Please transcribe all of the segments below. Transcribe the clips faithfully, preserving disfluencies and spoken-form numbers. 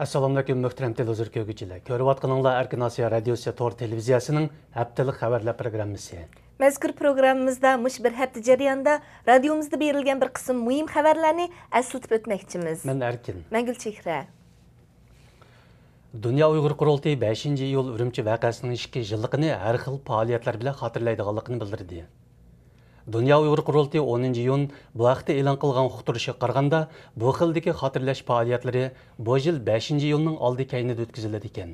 ئەسسالامۇئەلەيكۇم، مۆھتەرەم تېلېۋىزور كۆرگۈچىلەر. كۆرۈۋاتقىنىڭلار ئەركىن ئاسىيا رادىيوسى تور تېلېۋىزىيەسىنىڭ ھەپتىلىك خەۋەرلەر پروگراممىسى. مەزكۇر پروگراممىمىزدا مۇشۇ بىر ھەپتە جەريانىدا رادىيومىزدا بېرىلگەن بىر قىسىم مۇھىم خەۋەرلەرنى ئەسلىتىپ ئۆتمەكچىمىز. مەن ئەركىن. مەن گۈلچېھرە. دۇنيا ئۇيغۇر قۇرۇلتىيى بەشىنچى ئىيۇل ئۈرۈمچى ۋەقەسىنىڭ ئىككى يىللىقىنى ھەر خىل پائالىيەتلەر بىلەن خاتىرىلەيدىغانلىقىنى بىلدۈردى. دۇنيا ئۇيغۇر قۇرۇلتىيى ئونىنچى ئىيۇن بۇ ھەقتە ئېلان قىلغان ئۇقتۇرۇشىغا قارىغاندا، بۇ خىلدىكى خاتىرىلەش پائالىيەتلىرى بۇ يىل بەشىنچى ئىيۇلنىڭ ئالدى كەينىدە ئۆتكۈزۈلىدىكەن.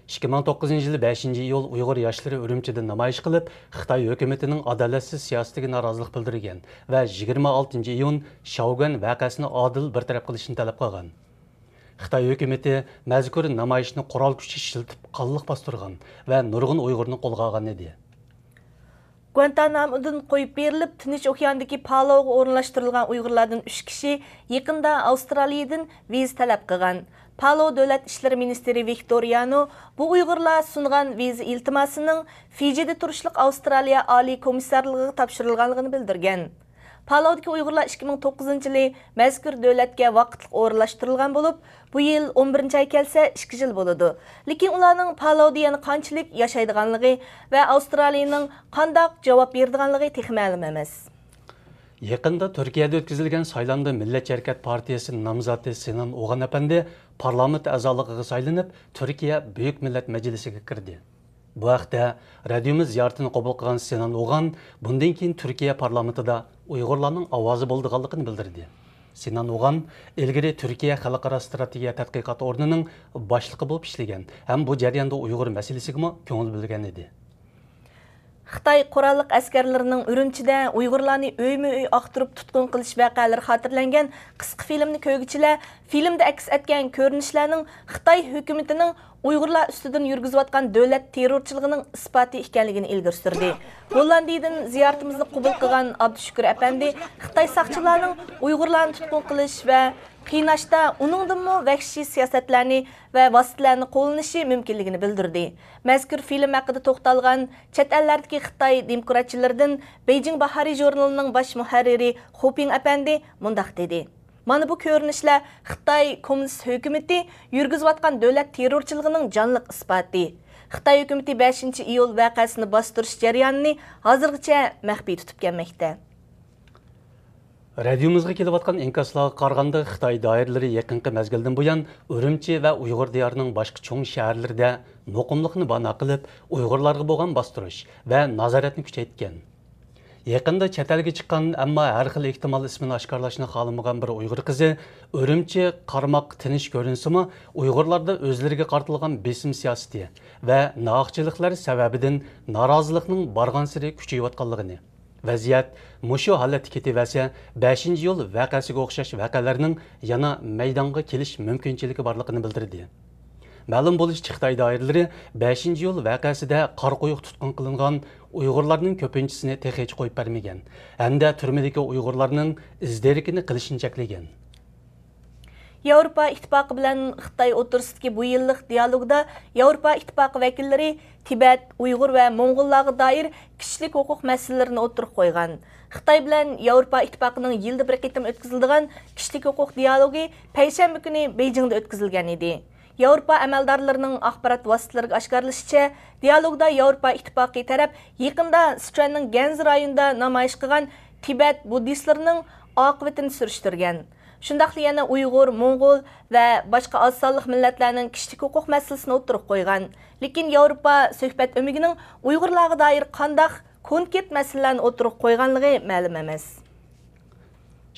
ئىككى مىڭ توققۇزىنچى يىلى بەشىنچى ئىيۇل ئۇيغۇر ياشلىرى ئۈرۈمچىدە نامايىش قىلىپ، خىتاي ھۆكۈمىتىنىڭ ئادالەتسىز سىياسىتىگە نارازىلىق بىلدۈرگەن ۋە يىگىرمە ئالتىنچى ئىيۇن شياۋگۈەن ۋەقەسىنى ئادىل بىر تەرەپ قىلىشنى تەلەپ قىلغان. خىتاي ھۆكۈمىتى مەزكۇر نامايىشنى قورال كۈچى ئىشلىتىپ قانلىق باستۇرغان ۋە نۇرغۇن ئۇيغۇرنى قولغا ئالغان ئىدى. گۇانتانامودىن قويۇپ بېرىلىپ، تىنچ ئوكياندىكى پالوغا ئورۇنلاشتۇرۇلغان ئۇيغۇرلاردىن ئۈچ كىشى يېقىندا ئاۋسترالىيىدىن ۋىزا تەلەپ قىلغان. پالو دۆلەت ئىشلىرى مىنىستىرى ۋىكتور يانو بۇ ئۇيغۇرلار سۇنغان ۋىزا ئىلتىماسىنىڭ فىجىدە تۇرۇشلۇق ئاۋسترالىيە ئالىي كومىسسارلىقىغا تاپشۇرۇلغانلىقىنى بىلدۈرگەن. پالوۋدىكى ئۇيغۇرلار ئىككى مىڭ توققۇزىنچى يىلى مەزكۇر دۆلەتكە ۋاقىتلىق ئورۇنلاشتۇرۇلغان بولۇپ، بۇ يىل ئون بىرىنچى ئاي كەلسە ئىككى يىل بولىدۇ. لېكىن ئۇلارنىڭ پالوۋدا يەنە قانچىلىك ياشايدىغانلىقى ۋە ئاۋسترالىيىنىڭ قانداق جاۋاب بېرىدىغانلىقى تېخى مەلۇم ئەمەس. يېقىندا تۈركىيەدە ئۆتكۈزۈلگەن سايلامدا مىللەتچى ھەرىكەت پارتىيىسى نامزاتى سىنان ئوغان ئەپەندى پارلامېنت ئەزالىقىغا سايلىنىپ، تۈركىيە بۈيۈك مىللەت مەجلىسىگە كىردى. بۇ ھەقتە رادىيومىز زىيارىتىنى قوبۇل قىلغان سىنان ئوغان بۇندىن كېيىن تۈركىيە پارلامېنتىدا ئۇيغۇرلارنىڭ ئاۋازى بولىدىغانلىقىنى بىلدۈردى. سىنان ئوغان ئىلگىرى تۈركىيە خەلقئارا ستراتېگىيە تەتقىقات ئورنىنىڭ باشلىقى بولۇپ ئىشلىگەن ھەم بۇ جەرياندا ئۇيغۇر مەسىلىسىگىمۇ كۆڭۈل بۆلگەن ئىدى. خىتاي قوراللىق ئەسكەرلىرىنىڭ ئۈرۈمچىدە ئۇيغۇرلارنى ئۆيمۇ ئۆي ئاختۇرۇپ تۇتقۇن قىلىش ۋەقەلىرى خاتىرىلەنگەن قىسقا فىلىمنى كۆرگۈچىلەر فىلىمدا ئەكس ئەتكەن كۆرۈنۈشلەرنىڭ خىتاي ھۆكۈمىتىنىڭ ئۇيغۇرلار ئۈستىدىن يۈرگۈزۈۋاتقان دۆلەت تېررورچىلىقىنىڭ ئىسپاتى ئىكەنلىكىنى ئىلگىرى سۈردى. گوللاندىيىدىن زىيارىتىمىزنى قوبۇل قىلغان ئابدۇشۈكۈر ئەپەندى خىتاي ساقچىلارنىڭ ئۇيغۇرلارنى تۇتقۇن قىلىش ۋە قىيناشتا ئۇنىڭدىنمۇ ۋەھشىي سىياسەتلەرنى ۋە ۋاسىتىلەرنى قوللىنىشى مۇمكىنلىكىنى بىلدۈردى. مەزكۇر فىلىم ھەققىدە توختالغان چەت ئەللەردىكى خىتاي دېموكراتچىلىرىدىن بېيجىڭ باھارى ژۇرنىلىنىڭ باش مۇھەررىرى خۇپىڭ ئەپەندى مۇنداق دېدى: مانا بۇ كۆرۈنۈشلەر خىتاي كوممۇنىست ھۆكۈمىتى يۈرگۈزۈۋاتقان دۆلەت تېررورچىلىقىنىڭ جانلىق ئىسپاتى. خىتاي ھۆكۈمىتى بەشىنچى ئىيۇل ۋەقەسىنى باستۇرۇش جەريانىنى ھازىرغىچە مەخپىي تۇتۇپ كەلمەكتە. رادىيومىزغا كېلىۋاتقان ئىنكاسلارغا قارىغاندا، خىتاي دائىرىلىرى يېقىنقى مەزگىلدىن بۇيان ئۈرۈمچى ۋە ئۇيغۇر دىيارىنىڭ باشقا چوڭ شەھەرلىرىدە مۇقىملىقنى بانا قىلىپ، ئۇيغۇرلارغا بولغان باستۇرۇش ۋە نازارەتنى كۈچەيتكەن. يېقىندا چەت ئەلگە چىققان، ئەمما ھەر خىل ئېھتىمال ئىسمىنى ئاشكارىلاشنى خالىمىغان بىر ئۇيغۇر قىزى، ئۈرۈمچى قارىماققا تىنچ كۆرۈنسىمۇ، ئۇيغۇرلاردا ئۆزلىرىگە قارىتىلغان بېسىم سىياسىتى ۋە ناھەقچىلىكلەر سەۋەبىدىن نارازىلىقنىڭ بارغانسېرى كۈچىيىۋاتقانلىقىنى، ۋەزىيەت مۇشۇ ھالەتتە كېتىۋەرسە، بەشىنچى ئىيۇل ۋەقەسىگە ئوخشاش ۋەقەلەرنىڭ يەنە مەيدانغا كېلىش مۇمكىنچىلىكى بارلىقىنى بىلدۈردى. مەلۇم بولۇشىچە، خىتاي دائىرىلىرى بەشىنچى ئىيۇل ۋەقەسىدە قارا قويۇق تۇتقۇن قىلىنغان ئۇيغۇرلارنىڭ كۆپىنچىسىنى تېخىچە قويۇپ بەرمىگەن ھەمدە تۈرمىدىكى ئۇيغۇرلارنىڭ ئىز دېرىكىنى قىلىشنى چەكلىگەن. ياۋروپا ئىتتىپاقى بىلەن خىتاي ئوتتۇرىسىدىكى بۇ يىللىق دىيالوگدا ياۋروپا ئىتتىپاقى ۋەكىللىرى تىبەت، ئۇيغۇر ۋە موڭغۇللارغا دائىر كىشىلىك ھوقۇق مەسىلىلىرىنى ئوتتۇرىغا قويغان. خىتاي بىلەن ياۋروپا ئىتتىپاقىنىڭ يىلدا بىر قېتىم ئۆتكۈزۈلىدىغان كىشىلىك ھوقۇق دىيالوگى پەيشەنبە كۈنى بېيجىڭدا ئۆتكۈزۈلگەن ئىدى. ياۋروپا ئەمەلدارلىرىنىڭ ئاخبارات ۋاسىتىلىرىگە ئاشكارىلىشىچە، دىيالوگدا ياۋروپا ئىتتىپاقى تەرەپ يېقىندا سىچۈەننىڭ گەنزى رايونىدا نامايىش قىلغان تىبەت بۇددىستلىرىنىڭ ئاقىۋىتىنى سۈرۈشتۈرگەن. شۇنداقلا يەنە ئۇيغۇر، موڭغۇل ۋە باشقا ئاز سانلىق مىللەتلەرنىڭ كىشىلىك ھوقۇق مەسىلىسىنى ئوتتۇرىغا قويغان. لېكىن ياۋروپا سۆھبەت ئۆمىكىنىڭ ئۇيغۇرلارغا دائىر قانداق كونكرېت مەسىلىلەرنى ئوتتۇرىغا قويغانلىقى مەلۇم ئەمەس.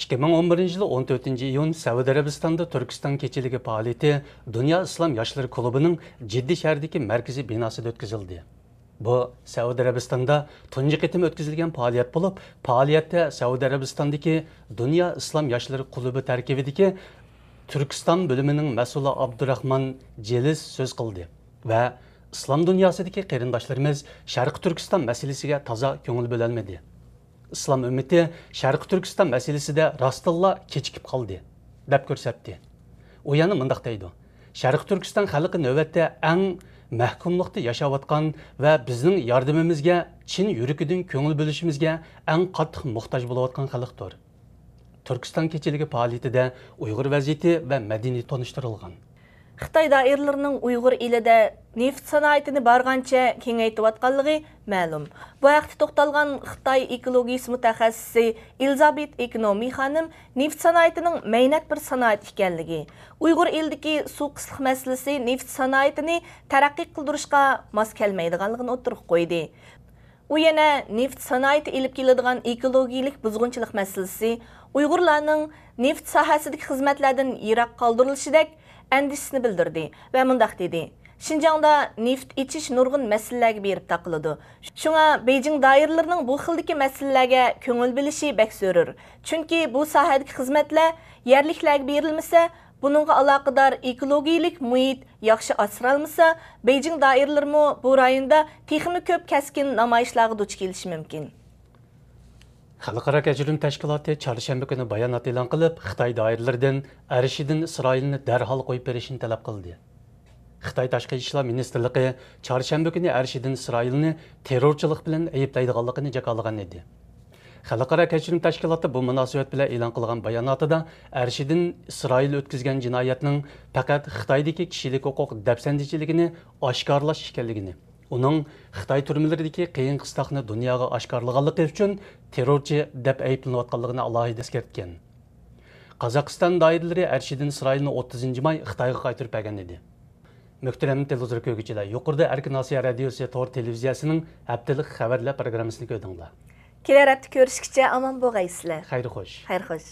ئىككى مىڭ ئون بىرىنچى يىلى ئون تۆتىنچى ئىيۇن سەئۇدى ئەرەبىستاندا تۈركىستان كېچىلىكى پائالىيىتى دۇنيا ئىسلام ياشلىرى كۇلۇبىنىڭ جىددە شەھىرىدىكى مەركىزىي بىناسىدا ئۆتكۈزۈلدى. بۇ سەئۇدى ئەرەبىستاندا تۇنجى قېتىم ئۆتكۈزۈلگەن پائالىيەت بولۇپ، پائالىيەتتە سەئۇدى ئەرەبىستاندىكى دۇنيا ئىسلام ياشلىرى كۇلۇبى تەركىبىدىكى تۈركىستان بۆلۈمىنىڭ مەسئۇلى ئابدۇراخمان جېلىس سۆز قىلدى ۋە ئىسلام دۇنياسىدىكى قېرىنداشلىرىمىز شەرقىي تۈركىستان مەسىلىسىگە تازا كۆڭۈل بۆلەلمىدى. ئىسلام ئۈممىتى شەرقىي تۈركىستان مەسىلىسىدە راستتىنلا كېچىكىپ قالدى، دەپ كۆرسەتتى. ئۇ يەنە مۇنداق دەيدۇ: شەرقىي تۈركىستان خەلقى نۆۋەتتە ئەڭ مەھكۇملۇقتا ياشاۋاتقان ۋە بىزنىڭ ياردىمىمىزگە، چىن يۈرىكىدىن كۆڭۈل بۆلۈشىمىزگە ئەڭ قاتتىق موھتاج بولۇۋاتقان خەلقتۇر. تۈركىستان كېچىلىكى پائالىيىتىدە ئۇيغۇر ۋەزىيىتى ۋە مەدەنىيىتى تونۇشتۇرۇلغان. خىتاي دائىرىلىرىنىڭ ئۇيغۇر ئېلىدە نېفىت سانائىتىنى بارغانچە كېڭەيتىۋاتقانلىقى مەلۇم. بۇ ھەقتە توختالغان خىتاي ئېكولوگىيىسى مۇتەخەسسىسى ئېلىزابېت ئېكنومى خانىم نېفىت سانائىتىنىڭ مەينەت بىر سانائەت ئىكەنلىكى، ئۇيغۇر ئېلىدىكى سۇ قىسلىق مەسىلىسى نېفىت سانائىتىنى تەرەققىي قىلدۇرۇشقا ماس كەلمەيدىغانلىقىنى ئوتتۇرىغا قويدى. ئۇ يەنە نېفىت سانائىتى ئېلىپ كېلىدىغان ئېكولوگىيىلىك بۇزغۇنچىلىق مەسىلىسى ئۇيغۇرلارنىڭ نېفىت ساھەسىدىكى خىزمەتلەردىن يىراق قالدۇرۇلۇشىدەك ئەندىشىسىنى بىلدۈردى ۋە مۇنداق دېدى: شىنجاڭدا نېفىت ئېچىش نۇرغۇن مەسىلىلەرگە بېرىپ تاقىلىدۇ. شۇڭا بېيجىڭ دائىرىلىرىنىڭ بۇ خىلدىكى مەسىلىلەرگە كۆڭۈل بۆلۈشى بەك زۆرۈر. چۈنكى بۇ ساھەدىكى خىزمەتلەر يەرلىكلەرگە بېرىلمىسە، بۇنىڭغا ئالاقىدار ئېكولوگىيىلىك مۇھىت ياخشى ئاسرالمىسا، بېيجىڭ دائىرىلىرىمۇ بۇ رايوندا تېخىمۇ كۆپ كەسكىن نامايىشلارغا دۇچ كېلىشى مۇمكىن. خەلقئارا كەچۈرۈم تەشكىلاتى چارشەنبە كۈنى بايانات ئېلان قىلىپ، خىتاي دائىرىلىرىدىن ئەرشىدىن ئىسرائىلنى دەرھال قويۇپ بېرىشنى تەلەپ قىلدى. خىتاي تاشقى ئىشلار مىنىستىرلىقى چارشەنبە كۈنى ئەرشىدىن ئىسرائىلنى تېررورچىلىق بىلەن ئەيىبلەيدىغانلىقىنى جاكارلىغان ئىدى. خەلقئارا كەچۈرۈم تەشكىلاتى بۇ مۇناسىۋەت بىلەن ئېلان قىلغان باياناتىدا ئەرشىدىن ئىسرائىل ئۆتكۈزگەن جىنايەتنىڭ پەقەت خىتايدىكى كىشىلىك ھوقۇق دەپسەندىچىلىكىنى ئاشكارىلاش ئىكەنلىكىنى، ئۇنىڭ خىتاي تۈرمىلىرىدىكى قىيىن قىستاقنى دۇنياغا ئاشكارىلىغانلىقى ئۈچۈن تېررورچى دەپ ئەيىبلىنىۋاتقانلىقىنى ئالاھىدە ئەسكەرتكەن. قازاقىستان دائىرىلىرى ئەرشىدىن ئىسرائىلنى ئوتتۇزىنچى ماي خىتايغا قايتۇرۇپ بەرگەن ئىدى. مۆھتەرەم تېلېۋىزور كۆرگۈچىلەر، يۇقىرىدا ئەركىن ئاسىيا رادىيوسى تور تېلېۋىزىيەسىنىڭ ھەپتىلىك خەۋەرلەر پروگراممىسىنى كۆردۈڭلار. كېلەر ھەپتە كۆرۈشكىچە ئامان بولغايسىلەر. خەير خوش. خەير خوش.